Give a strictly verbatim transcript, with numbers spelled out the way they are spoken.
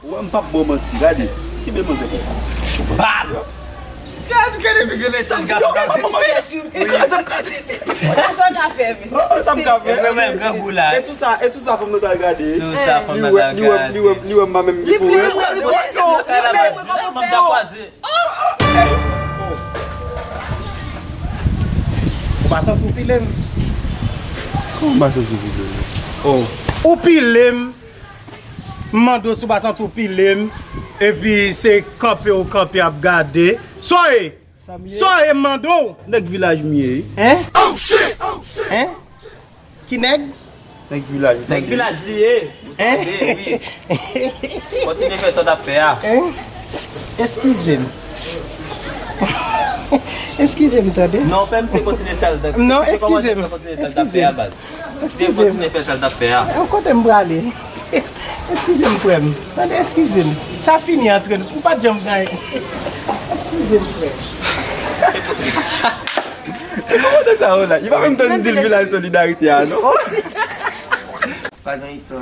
Wè, m p ap ba w manti, gade. Kenbe manzè pou ou. Bam! Gade, gade, gade, gade, gade. Sa w ka fè, men. Sa m ka fè. Mwen, mwen, grangou la. E sou sa, e sou sa, fanm nan t al gade. Sou sa, fanm nan t al gade. Li wè, li wè, li wè m pa menm gen pou wè. Li wè, li wè, li wè. Manm ta kwaze. Ou pa santi w pile m? Kòman m pa santi w pile m? Oh. Ou pile m. M mande w si w pa santi w pile m. Epi se kanpe w kanpe ap gade. Sa w ye? Sa m ye? Sa w ye m mande w? Nèg vilaj m ye. Hein? Hein? Ki nèg? Nèg vilaj. Nèg vilaj li ye. Hein? Ou tande, wi. Kontinye fè sa w t ap fè a. Hein? Eskize m. Eskize m, tande. Non, fè m se kontinye sa l t ap fè. Non, eskize m. Eskize m. Eskize m. Kontinye fè sa l t ap fè a. Kote m prale? Eskize m, frè m. Tande, eskize m. Sa fini antre nou. M pa t janm ganyen. Eskize m, frè m. E kòman te sa yo la? Li pa menm tann di l vilaj solidarite a, non? Pa gen istwa.